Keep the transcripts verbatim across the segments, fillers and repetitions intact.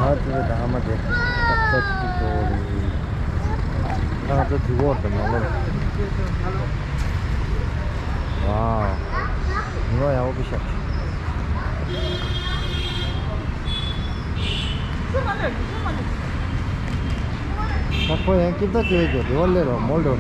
ཨ་ཙི་ཙི་ད་ཨ་མ་དེ་ཏག་ཏག་ཅིག་འགྲོ་རེད། ཨ་ཙི་ཙི་འོར་དང་ནང་ལོགས། ཝའོ། ཉི་མ་ཡག་པོ་ཤག་ཁ་ཁོ་ཡང་ཀི་ཏ་ཅོས་ཀྱི་དེ་བ་ལེ་རོ་མོལ་རོ།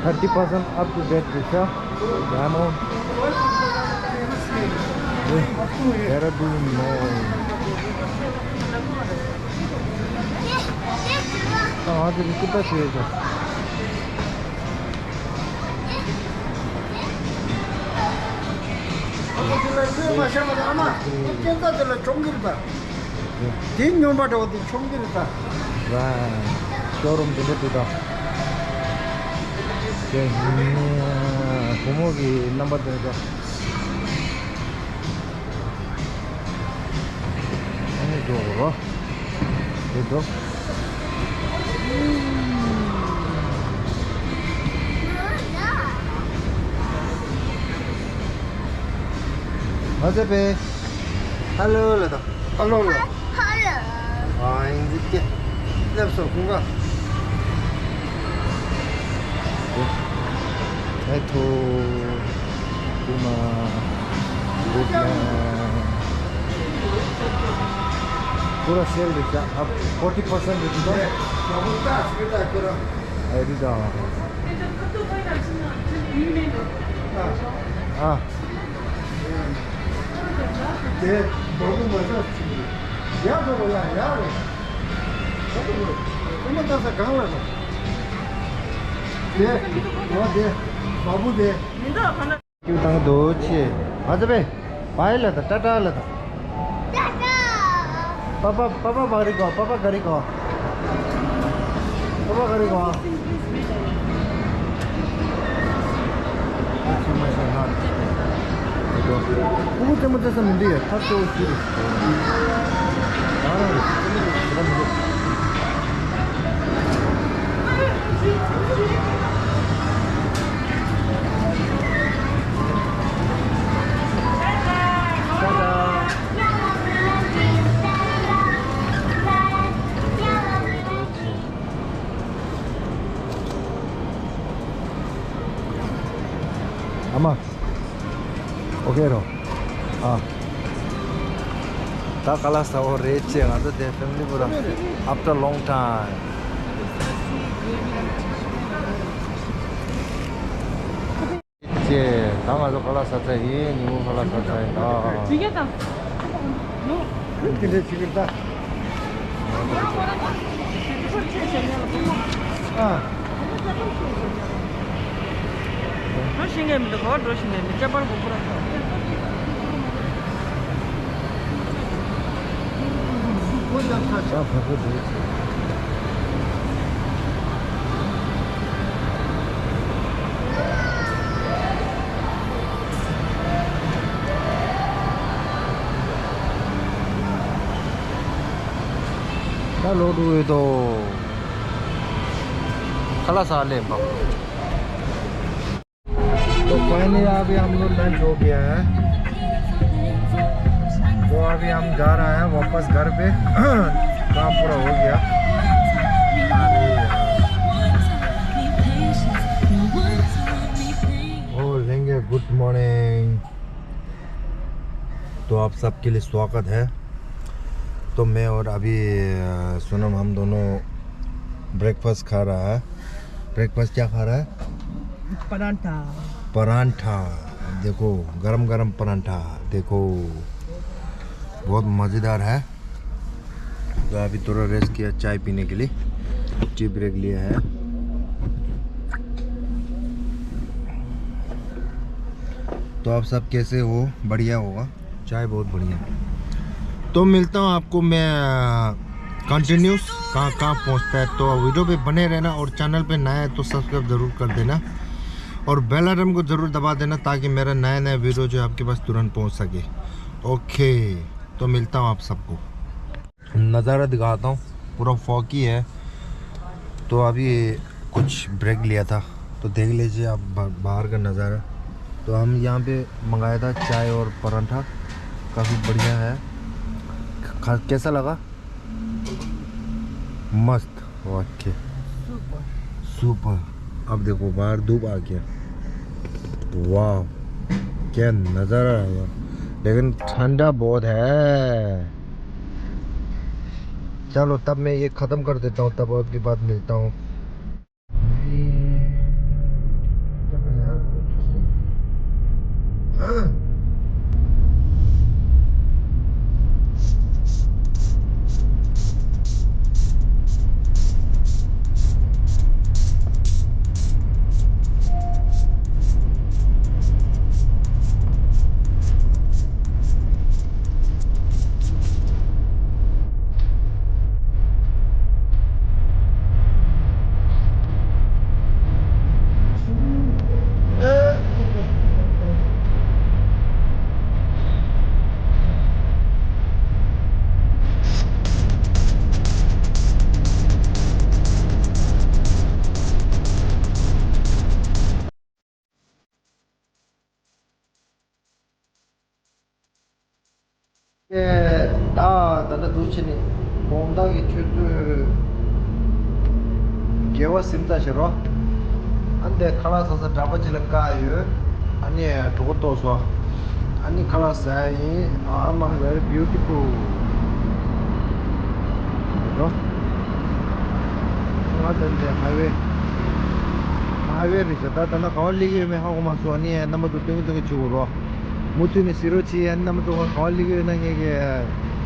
Thirty percent up to date, Disha. Demo. Dehradun, no. हाँ, तो कितना चाहिए था? དེ་སྨྱོན་པ་འདྲ་བོ་དེ་མཆོང་གི་རེད་ད། ར། ཤོ་རུམ་དེ་འདྲ་འདུག་ད། དེ་བུ་མོ་གི་རྣམ་པ་དེ་འདྲ། ཨ་ནི་འགྲོ་རོགས། དེ་འགྲོ། མ་ཟད་པས། ཧ་ལོ་ལ་དང་། ཨ་ལོ་ལ། ཧ་ལོ། ཨ་ཨིན་ཇི་སྐད། སླེབས་སོ་ཁུང་ག་ཨེ་ཐོ། ཀུ་མ། གུད་མོར་ནིང་། पूरा सेल रहता है, अब फ़ोर्टी परसेंट रहता है। ཨེ་རི་ད། ཨ། དེ་སྦ་བུ་མ་ཟ་ཅིག་ཡ་འགྲོ་བ་ཡ་ཡ་རེད། ཨ་ཏོ་རེད། ཨ་མ་ད་ས་གང་ལ་རེད། དེ་འོ་དེ་སྦ་བུ་དེ། ཀྱུ་དང་དོ་ཆེ། ཨ་ཙི་པེ། བའི་ལ་ད་ཏ་ཏ་ལ་ད། ཏ་ཏ། पापा, पापा बाहरी को, पापा घरी को। पापा घरी को। ཨ་མ། ཨོ་ཁེ་རོ། ཨ། ད་ཁ་ལག་ཟ་འོ་རེད་ཅེས་ང་ཚོ་དེ་ཕེ་མི་ལི་པུ་ར། After long time. ཅེས་ད་ང་ཚོ་ཁ་ལག་ཟ་ཚར་ཡིན། ཉིན་མོ་ཁ་ལག་ཟ་ཚར་ཡིན་ད། དེ་འདྲ་བྱེད་ཀྱི་རེད་ད། ཨ། འགྲོ་ཤེས་མཁན་མི་འདུག་ག་པར་འགྲོ་ཤེས་མཁན་མི་འདུག་ཁྱད་པར་གོ་ཁོ་ར་ཐོག་ད་བར་དུ་འདུག་ད་ལོག་འགྲོ་ཡོད་དོ། ཁ་ལག་ཟ་ལེ་འབབ། तो फाइनली अभी हम लोग लंच हो गया है। तो अभी हम जा रहा है वापस घर पे। काम पूरा हो गया। अरे यार। ओ लेंगे, गुड मॉर्निंग। तो आप सबके लिए स्वागत है। तो मैं और अभी, अ, सोनम, हम दोनों ब्रेकफास्ट खा रहा है। ब्रेकफास्ट क्या खा रहा है? परांठा। परांठा। देखो, गरम गरम परांठा। देखो, बहुत मज़ेदार है। तो अभी थोड़ा रेस्ट किया चाय पीने के लिए, टी ब्रेक लिया है। तो आप सब कैसे हो? बढ़िया होगा। चाय बहुत बढ़िया। तो मिलता हूँ आपको मैं, कंटिन्यूस कहाँ कहाँ पहुँचता है। तो वीडियो पे बने रहना और चैनल पे नया है तो सब्सक्राइब ज़रूर कर देना और बेल आइकन को ज़रूर दबा देना, ताकि मेरा नया नया वीडियो जो है आपके पास तुरंत पहुँच सके। ओके, तो मिलता हूँ आप सबको। नज़ारा दिखाता हूँ, पूरा फॉगी है। तो अभी कुछ ब्रेक लिया था, तो देख लीजिए आप बा-, बाहर का नज़ारा। तो हम यहाँ पे मंगाया था चाय और पराठा, काफ़ी बढ़िया है। खा, कैसा लगा? मस्त, वाकई सुपर। अब देखो, बाहर धूप आ गया। वाह, क्या नज़ारा है यार, लेकिन ठंडा बहुत है। चलो, तब मैं ये ख़त्म कर देता हूँ, तब आपके बाद मिलता हूँ। ད་ད་ལྟ་འདུག་ཕྱིན་ནས་དགོང་དག་གི་ཆུ་ཚོད་བརྒྱད་པ་ཟིན་ཚར་ཞིག་རོ། ཨ་འདི་ཁ་ལག་ཟ་ས་འདྲ་པོ་ཅིག་ལ་བཀག་ཡོད། ཨ་ནི་གྲོད་ཁོག་ལྟོགས་སོང་། ཨ་ནི་ཁ་ལག་ཟ་ཡ་ཡིན། ཨ་མ་very beautiful རོ། ང་ད་འདི་ཧའི་ཝེ། ཧའི་ཝེ་རེད་ཤག་ད་ད་ལྟ་ག་པར་སླེབས་ཀྱི་ཡོད་མེད་ཧ་གོ་མ་སོང་། ཨ་ནི་རྣམ་པ་ཚོ་སྟོན་གི་སྟོན་གི་བྱེད་དགོས་རོ། མུ་མཐུད་ནས་གཟིགས་རོགས་གྱིས། ཨ་ནི་རྣམ་པ་ཚོ་ག་པར་སླེབས་ཀྱི་ཡོད་ན་ངས་ཀྱི་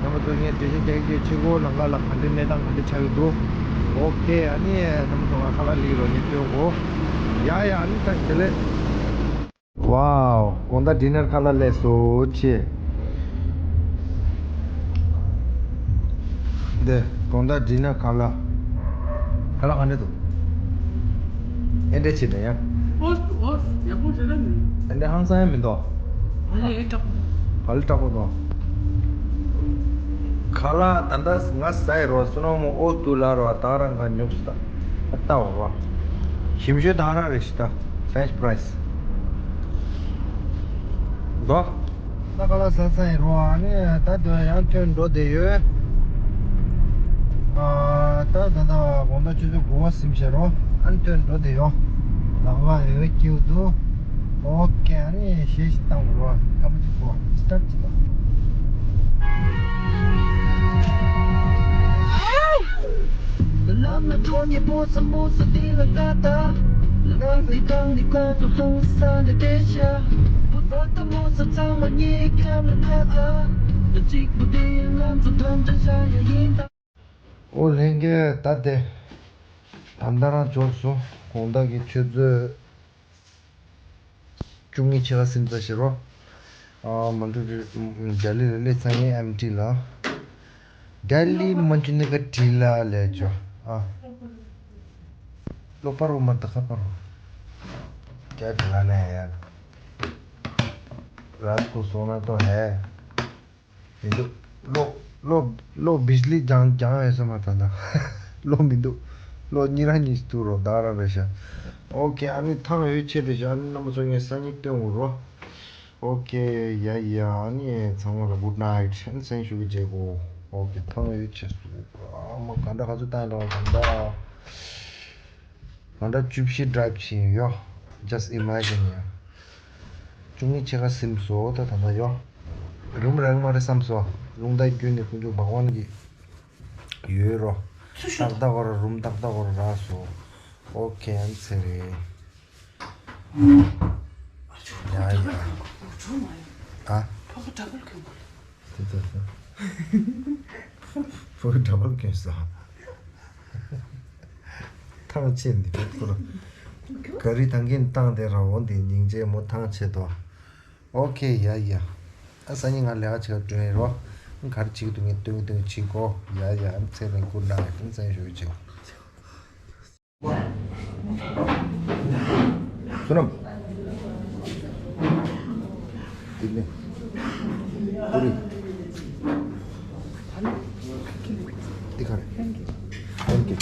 རྣམ་པ་ཚོ་ངས་འགྲེལ་བཤད་རྒྱག་གི་བྱེད་དགོས། ལམ་ཁ་ལ་ག་འདྲའི་གནས་སྟངས་ག་འདྲ་ཆགས་ཀྱི་འདུག་ཨོ་ཁེ། ཨ་ནི་རྣམ་པ་ཚོ་ང་ཁ་ལག་སླེབས་རོགས་ངས་སྟོན་དགོས། ཡ་ཡ། ཨ་ནི་ད་དེ་ལས། ཝའོ། དགོང་དག་ཌི་ནར་ཁ་ལག་ལེགས་སོ་ཆེ། འདི་དགོང་དག་ཌི་ནར་ཁ་ལག་ཁ་ལག་ག་འདྲ་འདུག་ཨེ་འདྲ་བྱེད་ན་ཡ། ཨོ་ཨོ་ཡག་པོ་བྱེད་ན་མི། ཨེ་འདྲ་ཧང་སང་ཡ་མི་འདུག་ཨ་ལེ་ཨེ་དྲག་བ་ལེ་དྲག་པོ་འདུག་ཁ་ལག་ད་ལྟ་ང་ཟ་ཡི་རོ། སོ་ནོ་མོ་ཨོ་ཏུ་ལ་རོ། ད་རང་ག་ཉོག་སུ་ད་ཨ་ལྟ་བ་རོ། ཞིམ་ཤོས་ད་རང་རེད་ཤི་ད། French fries འདུག་ད་ཁ་ལག་ཟ་ས་ཡིན་རོ། ཨ་ནི་ད་དུང་ཡང་ཐོན་འགྲོ་བསྡད་ཡོད། ཨ་ད་ད་ད་དགོང་དག་ཆུ་ཚོད་དགུ་པ་ཟིན་ཤག་རོ། ཨ་ནི་ཐོན་འགྲོ་བསྡད་ཡོད། ལག་པ་འོད་སྐྱིད་འདུག་ཨོ་ཁེ། ཨ་ནི་གཞས་ཤིག་བཏང་རོ། སྐར་མ་གཅིག་པོ་སི་ཊར་བྱེད་པ། ཨོ་ལྷན་རྒྱས། ད་དེ་ད་ལྟ་རང་འབྱོར་སོང་། དགོང་དག་གི་ཆུ་ཚོད་བཅུ་གཉིས་ཕྱེད་ཀ་ཟིན་ཚར་ཞིག་རོ། ཨ་མ་འགྲོ་རེད། ལྡི་ལི་ལ་སླེབས་ཚར་ཡིན། ཨེམ་ཊི་ལ། ལྡི་ལི་མ་འཇུ་ནི་ག་ཊི་ལ་ལས་ཅོ། ཨ་ལོ་པ་རོ་མ་ད་ཁ་པ་རོ། क्या चलाना है यार, रात को सोना तो है। མི་འདུག་ལོ་ལོ་ལོ་བིཇ་ལི་སྦྱང་སྦྱང་ཡོད་ས་མ་ད་ད། ལོ་མི་འདུག་ལོ་གཉིས་ར་གཉིས་འདུག་རོ། ད་ར་རེད་ཤག་ཨོ་ཁེ། ཨ་ནི་ཐང་འོད་ཆེ་རེད་ཤག་ཨ་ནི་རྣམ་པ་ཚོ་ངས་སང་ཉིན་སྟོན་འོང་རོ། ཨོ་ཁེ། ཡ་ཡ། ཨ་ནི་ཚང་མ་ལ་good night ཨ་ནི་སང་ཉིན་ཞུ་གི་བྱེད་གོ་ཨོ་ཁེ། ཐང་འོད་ཆེ་སུ་ཨ་མ་ག་འདྲ་ག་ཚོད་བཏང་ཡོད་ལ་ག་འདྲ། ང་འདྲ་བཅུ་བཞི་ཌ་རའིབ་བྱས་ཡོད། Just imagine ཡ། བཅུ་གཉིས་ཕྱེད་ཀ་ཟིན་སོང་ད་ད་ལྟ་ཡོད། རུམ་རག་མ་རེད་བསམ་སོང་། རླུང་རྟ་བརྒྱུད་ནས་ཁོང་ཚོ་བག་ཝན་གྱི་ཡོད་རོ། ཏག་ཏག་གོ་ར་རུམ་ཏག་ཏག་གོ་ར་རག་སོང་། ཨོ་ཁེ། ཨ་ནི་ཚེ་རེད། ཡ་ཡ། ཨ། དེ་ད་ད། ཕོ་ཌ་བལ་གྱོན་ས། ཐང་ཆད་འདི་ཁོ་ར། ག་རི་ཐང་གིན་བཏང་དེ་ར་འོ་འདི་སྙིང་རྗེ་མོ་ཐང་ཆད་དོ། ཨོ་ཁེ། ཡ་ཡ། ཨ་སང་ཉིན་ང་ལས་ཀ་བྱེད་ག་འགྲོ་ཡིན་རོ། ག་རེ་བྱེད་ཀྱི་འདུག་ངས་སྟོན་གི་སྟོན་གི་བྱེད་གོ་ཡ་ཡ། ཨ་ཚེ་རིང་good night ཨ་ཚེ་ཞུ་བྱེད། བསོད་ནམས། འདི་ནས། ཨུ་རི། འདི་ག་རེ། ཐེང་ཀིའུ། ཐེང་ཀིའུ།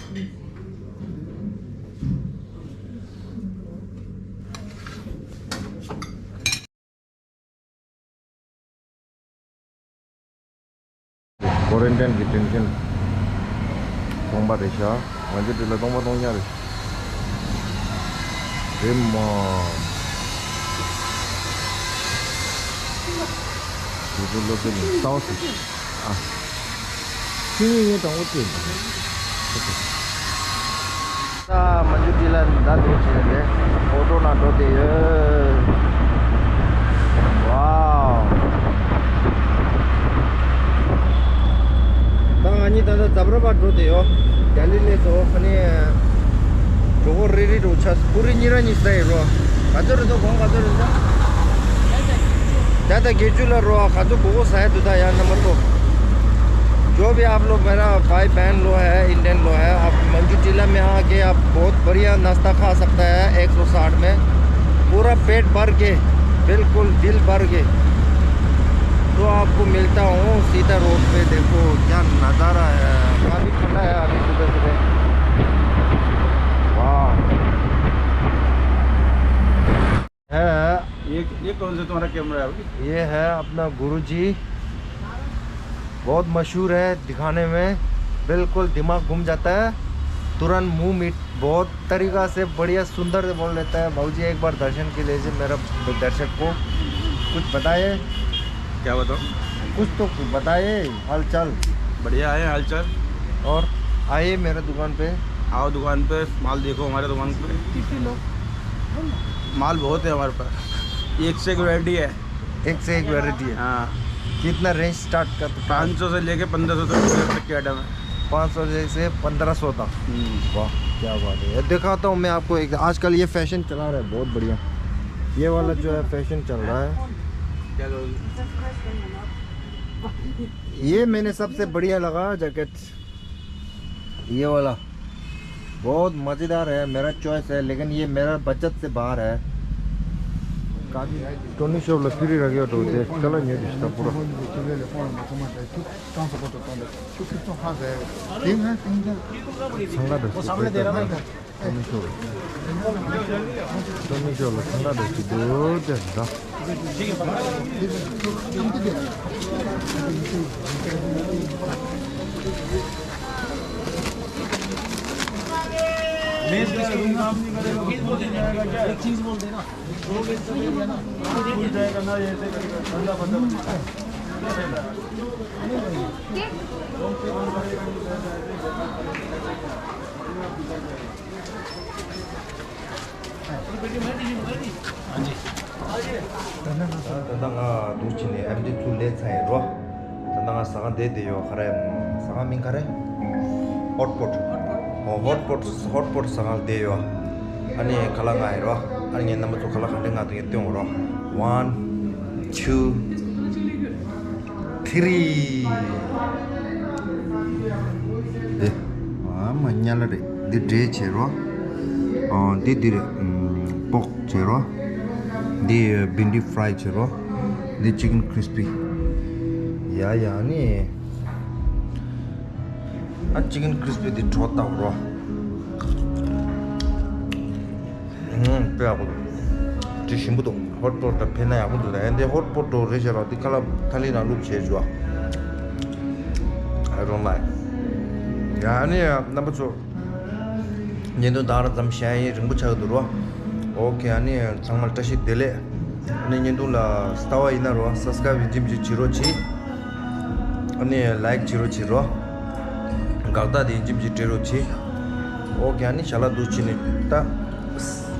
ཀོ་རེན་ཊིན་གྱི་ཊེན་ཤན་སྟོང་པ་རེད་ཤག་ང་ཚོའི་འདི་ལ་སྟོང་པ་སྟོང་ཉག་རེད། རེད་མ། དེ་ཚོ་སློབ་དཔོན་ནི་ལྟ་བ་ཟེར། ཨ། ཤེས་ཡོན་ཡོན་དང་ཨོ་ཙི། ད་མན་ཇུ་ཊི་ལ་ད་འགྲོ་བྱས་ཏེ་ཨོ་ཊོ་ནང་འགྲོ་བསྡད་ཡོད། ཝའོ། ད་ང་གཉིས་ད་ལྟ་ཛབ་ར་བར་འགྲོ་བསྡད་ཡོད། རྒྱ་ལི་ལས་སོ་ཁ་ནས་གྲོད་ཁོག་རི་རི་འགྲོ་ཆགས། པུ་རི་གཉིས་ར་གཉིས་ཟ་ཡི་རོ། ག་ཚོད་རེད་འདུག་གོང་ག་ཚོད་རེད་འདུག་བརྒྱ་དང་བརྒྱད་ཅུ་ལ་རོ། ག་ཚོད་མགོ་སྐོར་ཟ་ཡ་འདུག་ད་ཡ་རྣམ་པ་ཚོ། जो भी आप लोग मेरा भाई बहन लोग है, इंडियन लोग है, आप मंजू टीला में आके आप बहुत बढ़िया नाश्ता खा सकता है एक सौ साठ में, पूरा पेट भर के, बिल्कुल दिल भर के। तो आपको मिलता हूँ सीधा रोड पे। देखो क्या नज़ारा है, काफ़ी ठंडा है अभी सुबह सुबह। वाह। है। ये, ये कौन सा तुम्हारा कैमरा है अभी? ये है अपना गुरुजी, बहुत मशहूर है दिखाने में, बिल्कुल दिमाग घूम जाता है, तुरंत मुंह मीठ, बहुत तरीका से बढ़िया सुंदर से बोल लेता है। भाऊजी एक बार दर्शन के लिए मेरा दर्शक को कुछ बताइए। क्या बताओ? कुछ तो बताइए हालचाल। बढ़िया है हालचाल। और आइए मेरे दुकान पे। आओ दुकान पे, माल देखो हमारे दुकान पे। कितने लोग? माल बहुत है हमारे पास, एक से एक वैरायटी है। एक से एक वैरायटी है। हाँ। कितना रेंज स्टार्ट कर? पाँच सौ से लेके पन्द्रह सौ तक, तक के आइटम है। पाँच सौ से पन्द्रह सौ तक। हम्म। वाह, क्या बात है। ये दिखाता हूँ मैं आपको एक, आजकल ये फैशन चला रहा है, बहुत बढ़िया। ये वाला जो है फैशन चल रहा है। क्या करोगे? ये मैंने सबसे बढ़िया लगा जैकेट, ये वाला बहुत मज़ेदार है, मेरा चॉइस है, लेकिन ये मेरा बजट से बाहर है। काफ़ी टोनी शॉप ला फिरी रह गया तो दे, कलर नहीं दिखता पूरा। संगला दे। ཏོ་མི་ཤོར། ཏོ་མི་ཤོར་ལ་ཁ་འདྲ་འདྲ་ཞིག་འདུག་དེ་འདྲ། एक चीज बोल देना। ད་ལྟ་ང་འདུག་ཕྱིན་ནས་ཨེམ་ཆི་ཚུར་ལས་ཚར་ཡིན་རོ། ད་ལྟ་ང་ཟ་ཁང་བསྡད་བསྡད་ཡོད། ག་རེ་ཟ་ཁང་མིང་ག་རེ། ཧོཊ་པོཊ། ཨོ་ཧོཊ་པོཊ་ཧོཊ་པོཊ་ཟ་ཁང་ལ་བསྡད་ཡོད། ཨ་ནི་ཁ་ལག་ང་ཡིན་རོ། ཨ་ནི་ངའི་རྣམ་པ་ཚོ་ཁ་ལག་ག་འདྲས་ང་དང་ངས་སྟོན་འོ་རོ། One, two, three. འདི། ཨ་མ་ཉལ་ལ་རེད། འདི་འབྲས་བྱེད་རོ། ཨ་འདི་འདི་རེད། པོག་བྱེད་རོ། འདི་བིན་ཌི་ཕ་རའི་བྱེད་རོ། འདི་ཅི་ཀན་ཁྲིས་པི། ཡ་ཡ་ནི། ཨ་ཅི་ཀན་ཁྲིས་པི་འདི་གྲོ་བཏབ་རོ། ཨང་། དཔེ་ཡག་པོ་འདུག་དྲི་ཞིམ་པོ་འདུག་ཧོཊ་པོཊ་ཕེབས་ན་ཡག་པོ་འདུག་ད་ཡང་འདི་ཧོཊ་པོཊ་རེད་ཤག་རོ། འདི་ཁ་ལག་ཐ་ལི་ནང་བླུགས་བྱས་བྱུང་། I don't like. ཡ་ནི་རྣམ་པ་ཚོ། བརྙན་ཐུང་ད་ག་རང་ཙམ་བཤད་ཡིན། རིང་པོ་ཆགས་ཀྱི་འདུག་རོ། ཨོ་ཁེ། ཨ་ནི་ཚང་མར་བཀྲ་ཤིས་བདེ་ལེགས། ཨ་ནི་བརྙན་ཐུང་ལ་ལྟ་བ་ཡིན་ན་རོ། སབ་སི་ཀ་རབ་ཡིན་གཅིག་མིན་གཅིག་བྱེད་རོགས་གྱིས། ཨ་ནི་ལའིཀ་བྱེད་རོགས་གྱིས་རོ། དགའ་རྟགས་དེ་ཡིན་གཅིག་མིན་གཅིག་སྤྲད་རོགས་གྱིས། ཨོ་ཁེ། ཨ་ནི་ཞལ་ལག་འདུག་ཕྱིན་ནས་ད།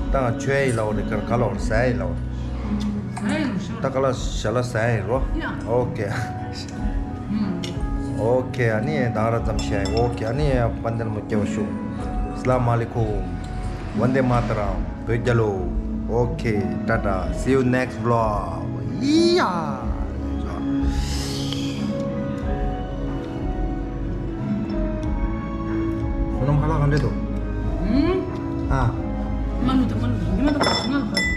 ད་ང་མཆོད་ཡ་ཡིན་ལབ་པ་རེད། ག་ག་ལབ་པ་རེད། ཟ་ཡ་ཡིན་ལབ་པ་རེད། ད་ག་ལ་ཞལ་ལག་ཟ་ཡ་ཡིན་རོ། ཨོ་ཁེ། ཨོ་ཁེ། ཨ་ནི་ད་ག་རང་ཙམ་བཤད་ཡིན། ཨོ་ཁེ། ཨ་ནི་དཔལ་ལྡན་མ་སྐྱེ་བར་ཤོག་སླམ་ཨ་ལེ་ཁུམ། ཝན་དེ་མ་ཏ་རམ། བོད་རྒྱལ་ལོ། ཨོ་ཁེ། ཊ་ཊ། See you next vlog. ཡ། སོ་ནམ་ཁ་ལག་ག་འདྲས་འདུག་ཨ། མ་ལུ་དང་མ་ལུ་དང་ཉི་མ་དང་ང་ལ་ཕར།